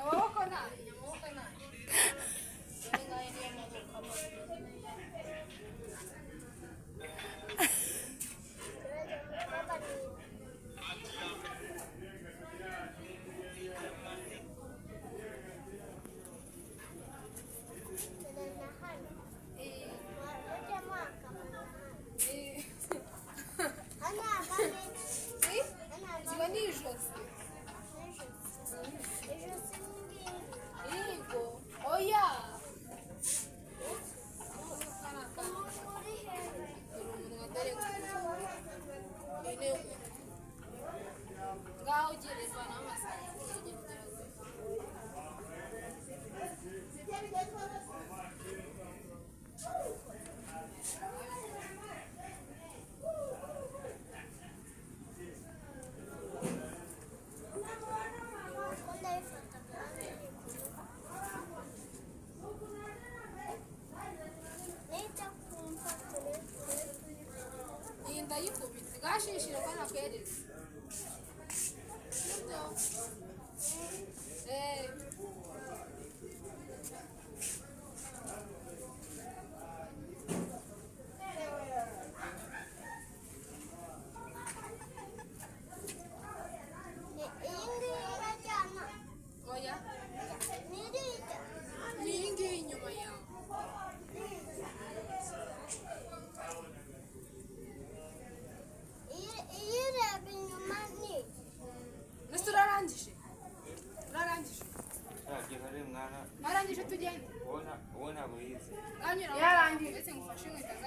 Amaboko ni amaboko ni ziba ni ijosi. Yego, oya. Ngaho ugire vana amasaka. Iyi ndayikubise gashishira ko nakweretse. Sibyo? Eh. Oya. Ni iyi ngiyi inyuma yawe. Mbese urarangije? Urarangije? Warangije tugende? Wowe ntabwo wize. Yarangije. Ndetse ngufashe inkweto.